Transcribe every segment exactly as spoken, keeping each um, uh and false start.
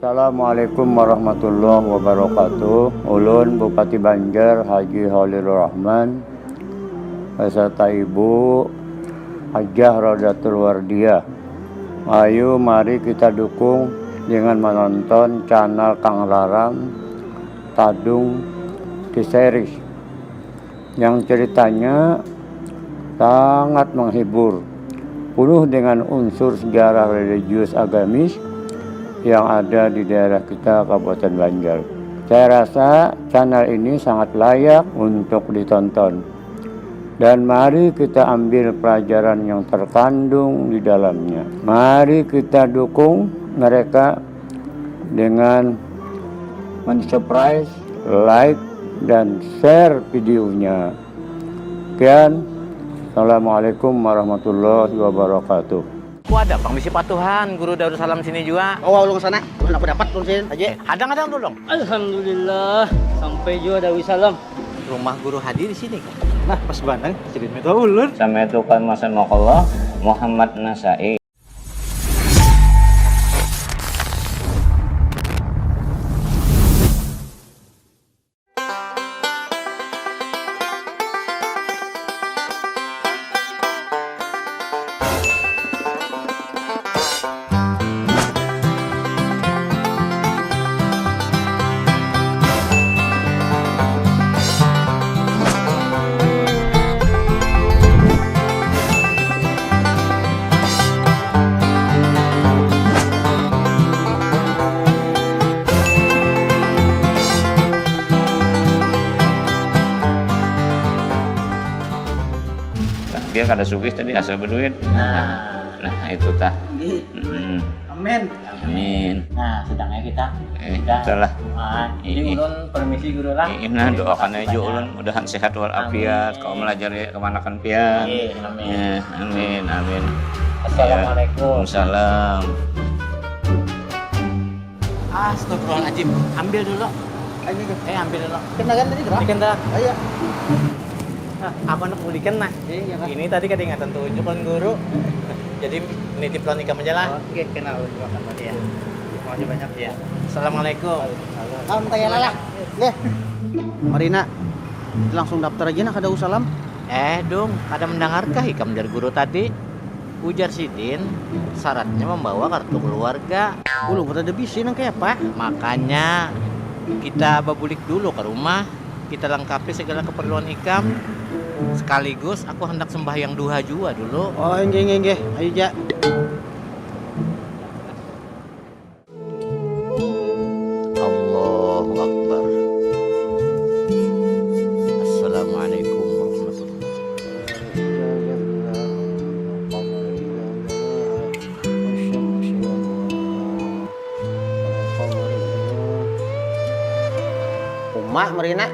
Assalamualaikum warahmatullahi wabarakatuh. Ulun Bupati Banjar Haji Khalilur Rahman beserta Ibu Hajah Rodatul Wardiah. Ayu mari kita dukung dengan menonton channel Kang Raram Tadung T-Series yang ceritanya sangat menghibur, penuh dengan unsur sejarah religius agamis yang ada di daerah kita Kabupaten Banjar. Saya rasa channel ini sangat layak untuk ditonton. Dan mari kita ambil pelajaran yang terkandung di dalamnya. Mari kita dukung mereka dengan mensubscribe, like, dan share videonya. Sekian. Assalamualaikum warahmatullahi wabarakatuh. Ku ada pang bisi patuhan Guru Darussalam sini jua. Bawa ulun ke sana. Ulun dapat dapat ulun sini aja. Hadang-hadang dulu dong. Alhamdulillah, sampai jua Darussalam. Rumah Guru Hadi di sini kah? Nah, pas banar, sidin minta ulun. Sama itu kan masa nokollah Muhammad Nasai. Nah, biar kada sugih tadi asal berduit. Nah, nah itu tah. Amin. Amin. Nah, sedangnya kita eh, kita lah. Jadi ulun permisi guru lah. Nah, doakan aja ulun mudahan sehat walafiat, kau melajari kemanakan pian. Amin. Ya, amin, amin. Assalamualaikum. Ya. Waalaikumsalam. Astagfirullahaladzim, ambil dulu. Ini tuh. Eh, ambil dulu. Kendaraan tadi berapa? Ini kendaraan. Oh, iya. Nah, apa nak bulikan nah? Iya, iya, Kak. Ini tadi kada ingatan tunjuk lawan guru. Jadi nitip lawan ikam aja lah. Oke, kenal juga kan tadi ya. Makasih banyak ya. Assalamualaikum. Salam tanya lah. Leh. Marina, langsung daftar aja nah kada usah lam. Eh, dong, kada mendengarkah ikam dari guru tadi? Ujar sidin, syaratnya membawa kartu keluarga. Ulun kada ada bisi nang kaya apa? Makanya kita babulik dulu ke rumah. Kita lengkapi segala keperluan ikam. Sekaligus aku hendak sembahyang duha jua dulu. Oh, inggih, inggih, inggih. Ayo, ja. Allahu Akbar. Assalamualaikum warahmatullahi. Uma, Marina.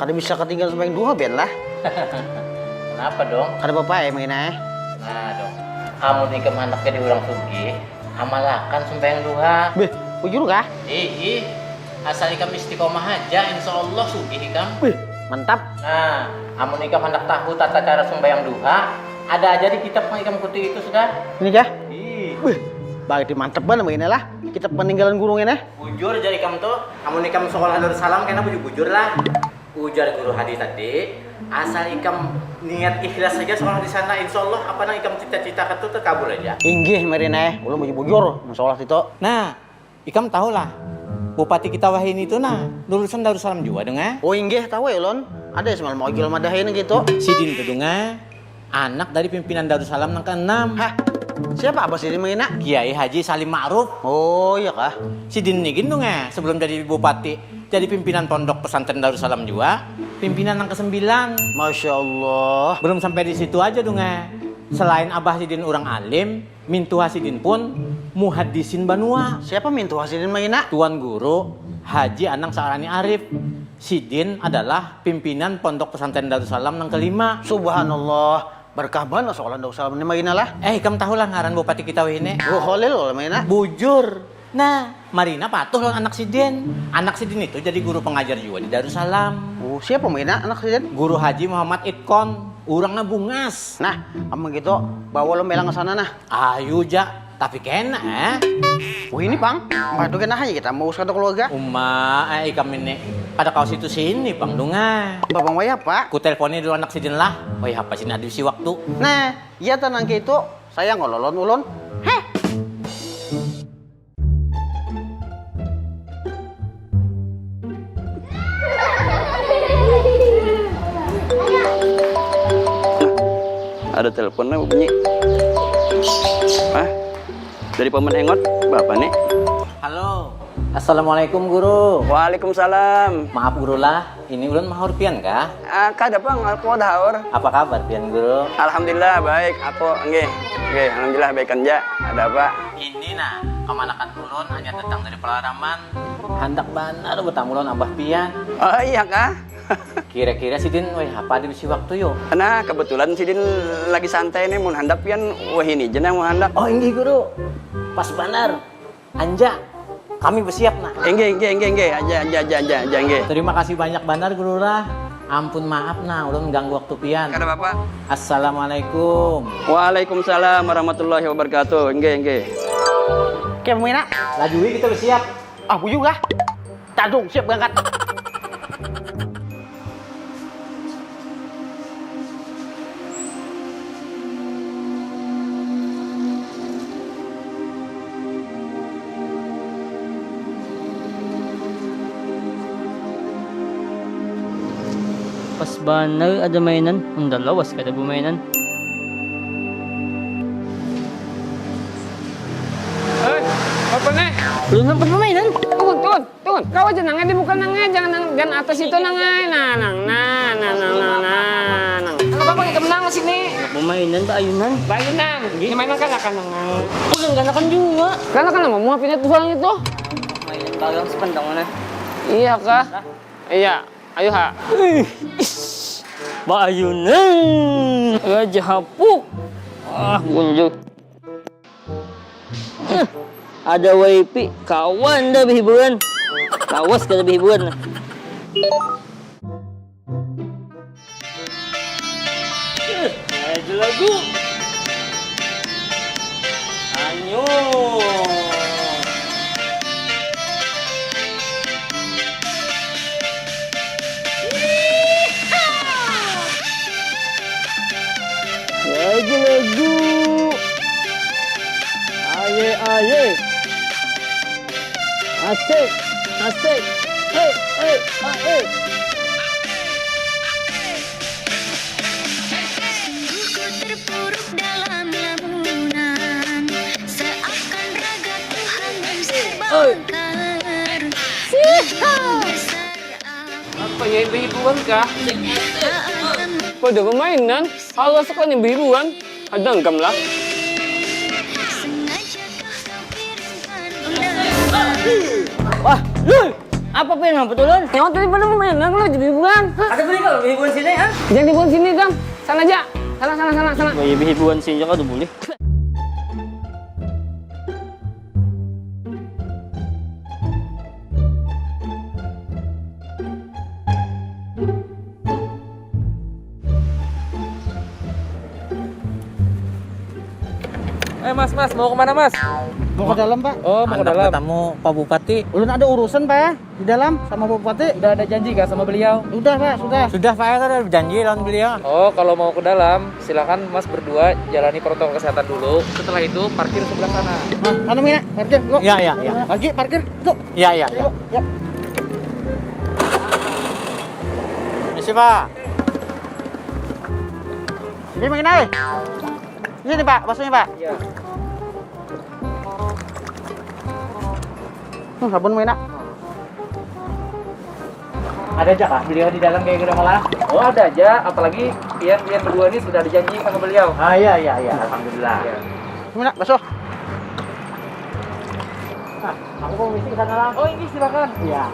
Kada bisa ketinggalan sembahyang duha, ben lah. Kenapa dong? Kada apa-apa ya, Marina, eh? Nah, dong. Amun ikam handak jadi urang sugih, amalakan sembahyang duha. Beh, bujur kah? Ih, ih. Asal ikam istiqomah haja, insya Allah sugih ikam. Beh, mantap. Nah, amun ikam handak tahu tata cara sembahyang duha, ada aja di kitab nang ikam kuti itu sudah. Ini kah? Ih. Beh, berarti mantep banar ini lah. Kitab peninggalan guru ini. Bujur jar ikam tuh, amun ikam sekolah Darussalam kena bujur-bujur lah. Ujar Guru Hadi tadi, asal ikam niat ikhlas saja sekolah di sana, insya Allah apa nang ikam cita-citakan tuh terkabul aja. Inggih, Marina, eh. Ulun bujur-bujur, masya Allah itu. Nah, ikam tahu lah, Bupati kita wahini itu nah, lulusan Darussalam jua dong, eh. Oh, inggih, tahu ya, ulun. Ada Ismail Maujil madahin gitu. Sidin tuh dong, eh. Anak dari pimpinan Darussalam nang keenam. Hah? Siapa abah sidin mangina? Kiai Haji Salim Ma'ruf. Oh, iya kah? Sidin ni gin dong, eh, sebelum jadi bupati, jadi pimpinan pondok pesantren Darussalam jua, pimpinan nang kesembilan. Masya Allah. Belum sampai di situ aja dong, eh. Selain abah sidin urang alim, mintuha sidin pun muhaddisin banua. Siapa mintuha sidin mangina? Tuan Guru Haji Anang Sa'rani Arif. Sidin adalah pimpinan Pondok Pesantren Darussalam nang kelima. Subhanallah, berkah banar sekolah Darussalam ni, Marina lah. Eh, ikam tahu lah ngaran bupati kita wahini? Guru Khalil lah, Marina. Bujur. Nah, Marina patuh lawan anak sidin. Anak sidin itu jadi guru pengajar jua di Darussalam. Oh, siapa, Marina, anak sidin? Guru Haji Muhammad Itkon. Urangnya bungas. Nah, amun gitu, bawa lo melang ke sana, nah. Ayu ja. Tapi kena eh. Wah ini pang, madu kena hanya kita mau usah keluarga. Uma, eh ikam ini kada kau situ sini pang dunga. Babang wayah pak. Ku teleponi dulu anak sidin lah. Wayah apa sini ada si waktu. Nah, iya tenang ke itu. Saya ngololon ulun. Heh. Ada telepon nih bunyi. Hah? Dari paman Engot, bapak nih. Halo. Assalamualaikum guru. Waalaikumsalam. Maaf guru lah, ini ulun mahur pian kah? Ah, kada pang, aku kada haur. Apa kabar pian guru? Alhamdulillah baik, aku nggih. Nggih, alhamdulillah baik anja. Ada apa? Ini nah, kamanakan ulun hanya datang dari pelalaman. Handak banar betamu lawan abah pian. Oh iya kah? Kira-kira sidin weh apa ada bisi waktu yo? Nah, kebetulan sidin lagi santai nih mun handak pian weh ini jenah mun handak. Oh inggih guru. Pas banar. Anja, kami bersiap nah. Enggak, enggak, enggak, enggak, aja, aja, aja, aja, aja, enggak. Terima kasih banyak banar guru lah. Ampun maaf nah, ulun ganggu waktu pian. Kada apa-apa. Assalamualaikum. Waalaikumsalam warahmatullahi wabarakatuh. Enggak, enggak. Oke, Mumina. Lajui kita bersiap. Ah, aku juga. Tadung, siap berangkat. Pas banar ada mainan, unda lawas kada bamainan. Hei, apa nih? Belum sempat bamainan. Turun, turun. Tuhun, kawa ja nang ai dibuka nang ai, jangan nang gan atas itu nang ai, nah nang nah nah nang nang nah nang. Kenapa kau ikam nang sini? Bamainan baayunan. Baayunan, ini mainan kan akan nang ai. Pegang ganakan jua. Ganakan nang mamuha pina tuha ngitu. Mainan bagang sepentang mana? Iya kah? Iya, ayu ha. Baayunan, raja hapuk. Ah bunjut. Ada wifi, kawa anda behiburan. Lawas kada behiburan. Ada lagu. Anyo. Lagu-lagu. Aye aye. Asik, asik. Hei, hei, ae. Apa ya behibuan kah? Pada permainan, kalau suka nih behibuan, ada enggam lah. Wah, Lul, apa pin apa tuh Lul? Yang tadi pada permainan, aku lagi behibuan. Ada beli kalau behibuan sini, ah? Jangan behibuan sini, Kang. Sana aja. Sana, sana, sana, sana. Behibuan sini, Kang, ada boleh. Eh mas, mas, mau kemana mas? Mau ke dalam pak. Oh, mau ke dalam. Bertamu Pak Bupati. Ulun ada urusan pak ya, di dalam sama Pak Bupati. Udah ada janji kah sama beliau? Udah pak, sudah. Sudah pak ya, ada janji lawan beliau. Oh, kalau mau ke dalam, silakan mas berdua jalani protokol kesehatan dulu. Setelah itu parkir sebelah sana. Nah, anu mina, parkir. Yuk. Ya, ya, ya. Lagi parkir, tuh. Ya, ya, ya. Yuk, yuk. Misi pak. Ini makin naik. Ini nih pak, basuhnya pak. Iya. Hmm, sabun enak. Ada aja kah beliau di dalam kayak gitu malah? Oh ada aja, apalagi pian pian berdua ini sudah dijanji sama beliau. Ah iya iya iya, alhamdulillah. Iya. Enak basuh. Nah, aku mau misi ke sana lah. Oh ini silakan. Iya.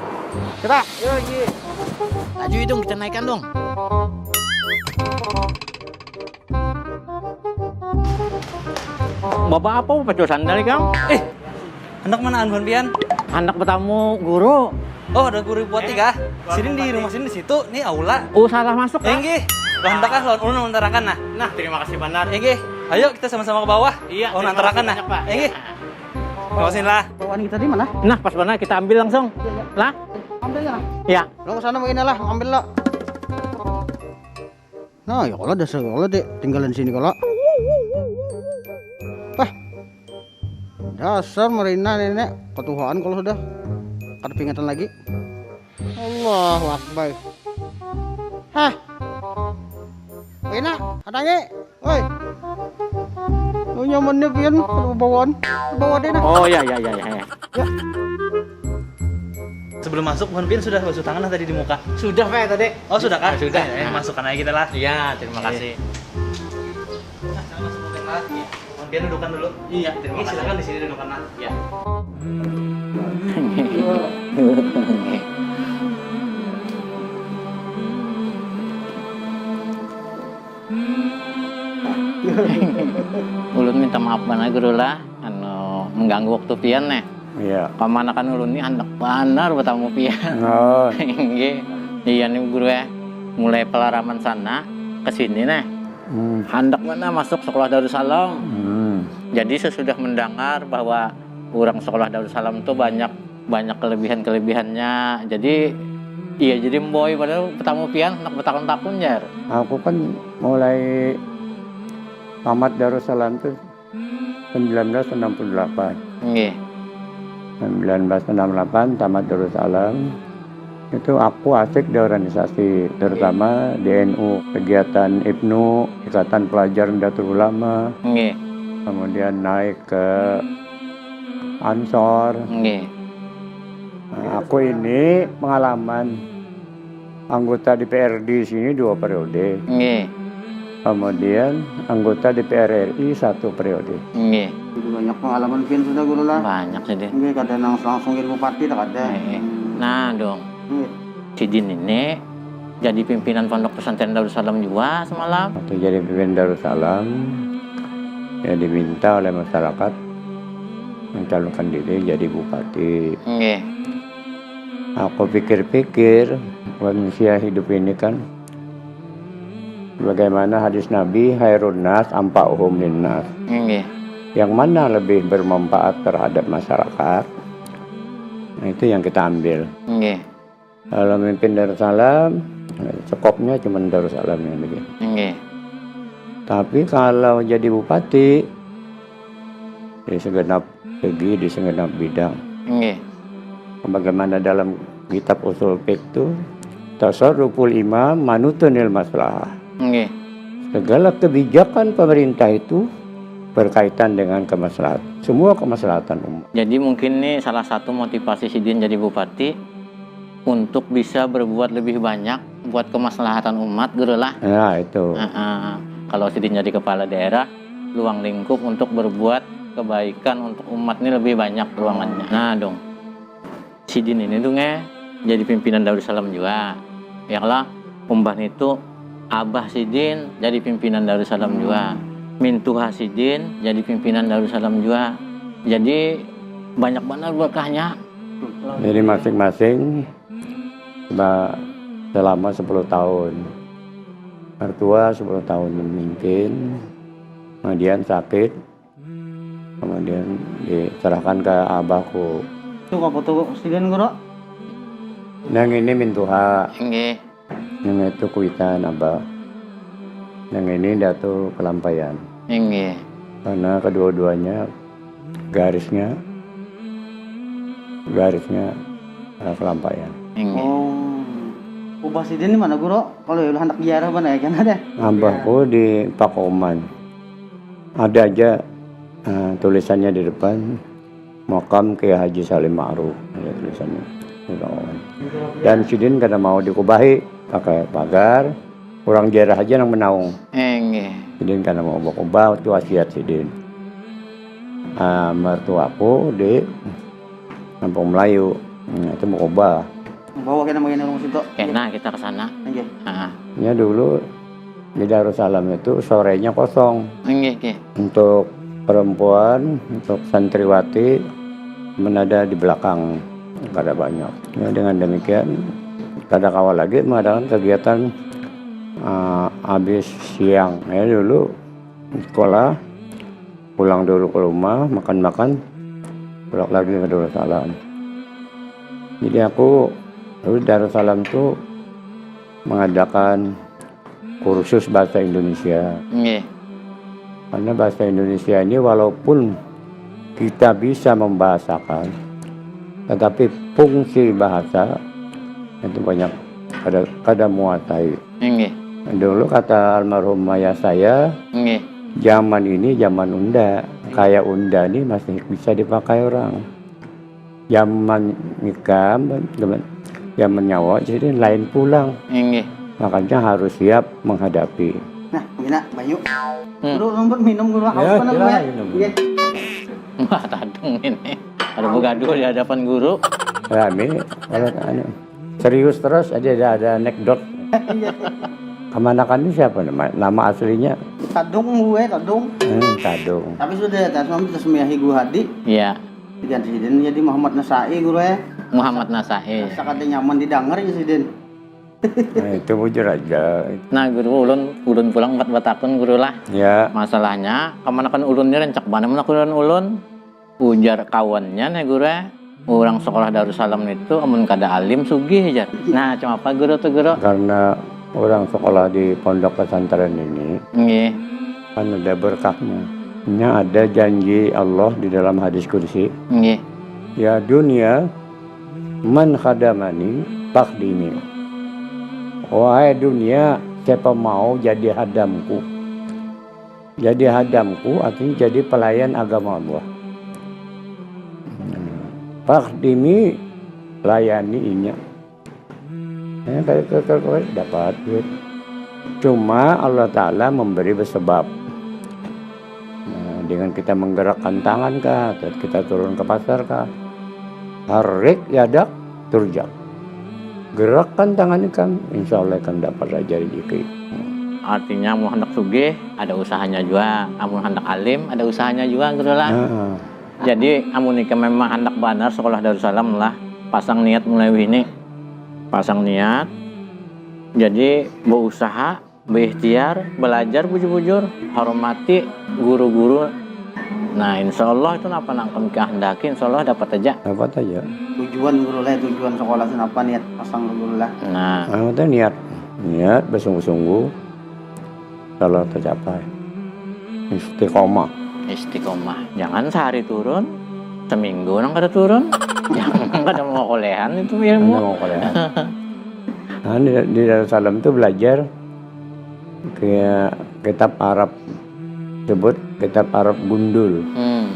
Kita. Iya iya. Laju dong kita naikkan dong. Bapak apa pacu sandal ikam? Eh, anak mana anuan pian? Anak bertamu guru. Oh, ada guru buat tiga. Sini di rumah sini di situ, nih aula. Oh, salah masuk. Enggih. Lah hendak ah lawan ulun mentarakan nah. Nah, terima kasih benar. Enggih. Ayo kita sama-sama ke bawah. Iya, oh, terima kasih banyak, Pak. Inggih. Terima kasih lah. Bawaan kita di mana? Nah, pas mana kita ambil langsung. Lah? Ambil ya. Ya. Lo ke sana begini lah, ambil lo. Nah, ya kalau dasar kalau dek tinggalan sini kalau. Wah. Dasar merina nenek, ketuaan kalau sudah. Kada pingatan lagi. Allahu Akbar. Hah. Wina, atangi. Oi. Lu nyamannya pian kalau bawaan. Bawa deh nah. Oh ya ya ya ya. Ya. Sebelum masuk, mohon pian sudah basuh tangan lah tadi di muka. Sudah kayak tadi. Oh sudah kah? Sudah. Eh, masukkan aja kita lah. Iya, terima kasih. Nah, saya masuk ke P K. Iya. Mohon pian dudukan dulu. Iya, terima kasih. Silakan di sini dudukan lah. Iya. Ulun minta maaf banar guru lah, anu mengganggu waktu pian nih. Iya. Pamanakan ulun ni handak banar batamu pian. Oh. Inggih. Iya nih guru ya. Mulai pelaraman sana ke sini nih. Hmm. Handak mana masuk sekolah Darussalam. Hmm. Jadi sesudah mendengar bahwa orang sekolah Darussalam tuh banyak banyak kelebihan-kelebihannya. Jadi iya jadi boy padahal pertama pian nak bertakun-takun jar. Aku kan mulai tamat Darussalam tuh sembilan belas enam puluh delapan. Nggih. sembilan belas enam puluh delapan tamat Darussalam. Itu aku asik di organisasi, terutama di N U, kegiatan IPNU, Ikatan Pelajar Nahdlatul Ulama. Nggih. Kemudian naik ke Ansor. Nggih. Nah, aku ini pengalaman anggota D P R D sini dua periode. Nggih. Kemudian anggota D P R R I satu periode. Nggih. Jadi banyak pengalaman pian sudah guru lah. Banyak sih deh. Nggih, kada nang langsung jadi bupati tak ada. Nggih. Hmm. Nah, dong. Nggih. Sidin ini jadi pimpinan pondok pesantren Darussalam juga semalam. Waktu jadi pimpinan Darussalam, ya diminta oleh masyarakat mencalonkan diri jadi bupati. Nggih. Aku pikir-pikir, manusia hidup ini kan bagaimana hadis Nabi, khairun nas ampauhum linnas. Nggih. Yang mana lebih bermanfaat terhadap masyarakat? Nah, itu yang kita ambil. Nggih. Kalau mimpin Darussalam, skopnya cuma Darussalam yang bikin. Nggih. Tapi kalau jadi bupati, di segenap segi, di segenap bidang. Nggih. Bagaimana dalam kitab usul fiqh itu, tasarruful imam manutunil maslahah. Nggih. Segala kebijakan pemerintah itu berkaitan dengan kemaslahatan, semua kemaslahatan umat. Jadi mungkin ini salah satu motivasi sidin jadi bupati untuk bisa berbuat lebih banyak buat kemaslahatan umat gitu lah. Nah, itu. Heeh. Kalau sidin jadi kepala daerah, luang lingkup untuk berbuat kebaikan untuk umat ini lebih banyak ruangannya. Nah, dong. Sidin ini dong eh jadi pimpinan Darussalam juga. Ya lah, umbah itu abah sidin jadi pimpinan Darussalam juga. Mintuha sidin jadi pimpinan Darussalam juga. Jadi banyak benar berkahnya. Jadi masing-masing selama sepuluh tahun. Mertua sepuluh tahun memimpin, kemudian sakit, kemudian diserahkan ke abahku. Itu apa tuh sidin guru? Nang ini mintuha. Nggih. Nang itu kuitan abah. Nang ini datu kelampaian. Nggih. Karena kedua-duanya garisnya garisnya uh, kelampaian. Inggih. Oh. Ubah sidin di mana guru? Kalau ya hendak ziarah mana ya kan ada? Abahku di Pakoman. Ada aja uh, tulisannya di depan makam Kiai Haji Salim Ma'ruf ada tulisannya. Dan sidin kada mau dikubahi pakai pagar, Urang jarah haja nang menaung. Inggih. Jadi kada mau bakubah tu wasiat sidin. Ah, mertuaku di Kampung Melayu. Hmm, itu bakubah. Bawa kena bagian urang situ. Kena kita ke sana. Inggih. Ah. Nya dulu di Darussalam itu sorenya kosong. Inggih, inggih. Untuk perempuan, untuk santriwati menada di belakang kada banyak. Ya, dengan demikian kada kawa lagi mengadakan kegiatan uh, habis siang. Ya dulu sekolah, pulang dulu ke rumah, makan-makan, pulang lagi ke Darussalam. Jadi aku dulu Darussalam tuh mengadakan kursus bahasa Indonesia. Nggih. Karena bahasa Indonesia ini walaupun kita bisa membahasakan, tetapi fungsi bahasa itu banyak kada kada menguasai. Nggih. Dulu kata almarhum ayah saya, Nggih. zaman ini zaman unda, kayak unda ini masih bisa dipakai orang. Zaman nikam, zaman, zaman nyawa jadi lain pulang. Nggih. Makanya harus siap menghadapi. Nah, gini, banyu. Hmm. Guru, nuntut minum guru, haus Ya, banget silakan ya. minum. Iya. Wah, tadung ini. Ada begaduh di hadapan guru. Rame, kalau anu, serius terus aja ada ada anekdot. Kemanakan ini siapa nama nama aslinya? Tadung gue, tadung. Hmm, Tadung. Tapi sudah ya, tas mami terus miahi guru Hadi. Iya, Diganti sidin jadi Muhammad Nasai guru ya. Muhammad Nasai. Sakada nyaman didengar ya sidin. Nah, itu bujur aja. Nah, guru, ulun ulun pulang empat batakun guru lah. Ya, Masalahnya, kemanakan ulun ni rancak banar melakukan ulun. Ujar kawannya nih guru, eh, orang sekolah Darussalam itu amun kada alim sugih jar. Nah, cuma apa guru tuh guru? Karena orang sekolah di pondok pesantren ini Nggih, kan ada berkahnya. Nya ada janji Allah di dalam hadis kursi. Nggih. Ya dunia, man khadamani fakhdimi. Wahai dunia, siapa mau jadi hadamku? Jadi hadamku artinya jadi pelayan agama Allah. Hmm. Fakhdimi, layani inya. Ya, kalau kalau- kalau dapat duit. Cuma Allah Ta'ala memberi bersebab. Nah, dengan kita menggerakkan tangan kah, atau kita turun ke pasar kah, harik yadak turjak. Gerakkan tangan ikam, insya Allah ikam dapat raja rezeki. Artinya, amun hendak sugih, ada usahanya juga. Amun hendak alim, ada usahanya juga guru lah. Nah, Jadi, amun ikam memang hendak banar sekolah Darussalam lah, pasang niat mulai wini. Pasang niat. Jadi, berusaha, berikhtiar, belajar bujur-bujur, hormati guru-guru. Nah, insya Allah itu napa nang ikam kehendaki, insya Allah dapat aja. Dapat aja. Tujuan guru lah, tujuan sekolah tu napa niat pasang guru lah. Nah, Nah, itu niat, niat bersungguh-sungguh, kalau tercapai. Istiqomah. Istiqomah. Jangan sehari turun, seminggu nang kada turun. Jangan, kada mau kolehan itu ilmu. Anda mau kolehan. Nah, di, di Darussalam tuh belajar ke kitab Arab, sebut kitab Arab gundul. Hmm.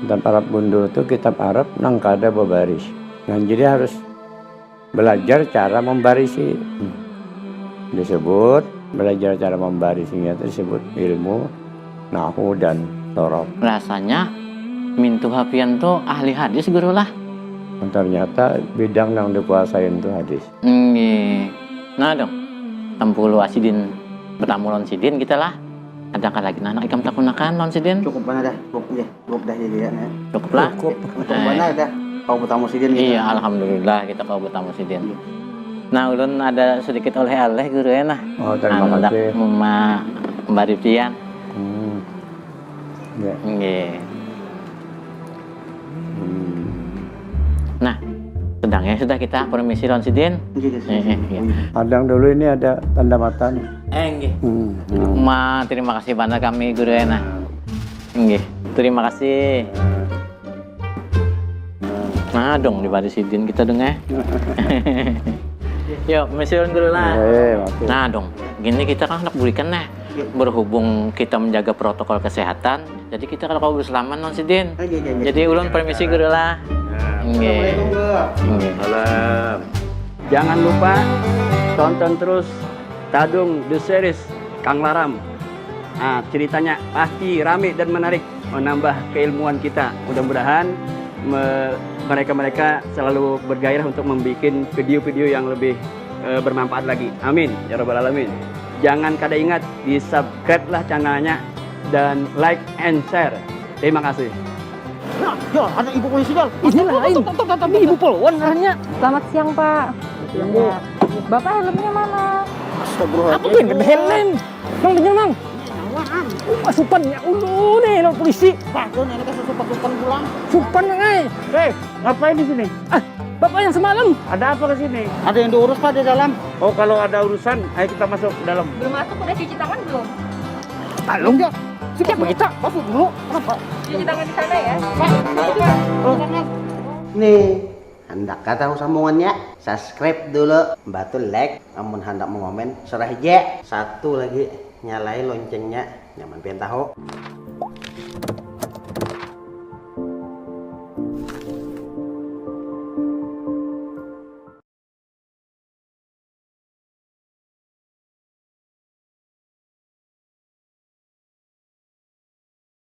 Kitab Arab gundul tuh kitab Arab nang kada babaris. Nah, jadi harus belajar cara membarisi. Disebut belajar cara membarisinya itu disebut ilmu nahu dan sorof. Rasanya mintuha pian tu ahli hadis guru lah. Ternyata bidang yang dikuasain itu hadis. Nggih. Nah dong, tampulu asidin bertamu lawan sidin kita lah. Adakah lagi nang ikam takunakan lawan sidin? Cukup mana dah, cukup ya, cukup dah ya ya. Cukup lah. Cukup mana dah, kau bertamu sidin gitu. Iya, alhamdulillah kita kau bertamu sidin. Nah, ulun ada sedikit oleh-oleh guru ya nah. Oh, terima Handak kasih. mema- membari pian. Hmm. Ya. Nggih. Hmm. Nah, sedangnya sudah kita permisi lawan sidin. Iya, iya, Eh, eh, iya. Hadang dulu ini ada tanda mata nih. Eh, nggih. Hmm. Hmm. Ma, terima kasih banyak kami guru ya nah. Nggih, terima kasih. Nah dong, dibari sidin kita dong eh. Yo, permisi lawan guru lah. Eh, oke. Nah dong, gini kita kan hendak bulikan nah. Berhubung kita menjaga protokol kesehatan, jadi kita kada kawa bersalaman lawan sidin. Oke, oke, oke. Jadi ulun permisi guru lah. Nggih. Assalamualaikum guru. Nggih. Salam. Jangan lupa tonton terus Tadung The Series Kang Laram. Nah, ceritanya pasti rame dan menarik, menambah keilmuan kita. Mudah-mudahan me- mereka-mereka selalu bergairah untuk membuat video-video yang lebih eh, bermanfaat lagi. Amin ya rabbal alamin. Jangan kada ingat di subscribe lah channelnya dan like and share. Terima kasih. Nah, ya ada ibu polisi kan. Ini lain. Ini ibu polwan ngarannya. Selamat siang, Pak. Iya. Bapak helmnya mana? Apa yang kena helm? Nang bener nang. Wah, supan ya ulu nih lo polisi. Pak, ini kasih supan-supan pulang. Supan ngai. Hei, ngapain di sini? Ah, bapak yang semalam. Ada apa ke sini? Ada yang diurus, Pak, di dalam. Oh, kalau ada urusan, ayo kita masuk ke dalam. Belum masuk, udah cuci tangan belum? Tolong ya. Sikat begitu. Masuk dulu. Kenapa? Cuci tangan di sana ya. Nih, hendak kah tahu sambungannya? Subscribe dulu, bantu like, amun hendak mengomen, serah aja. Satu lagi, nyalai loncengnya, nyaman pian tahu.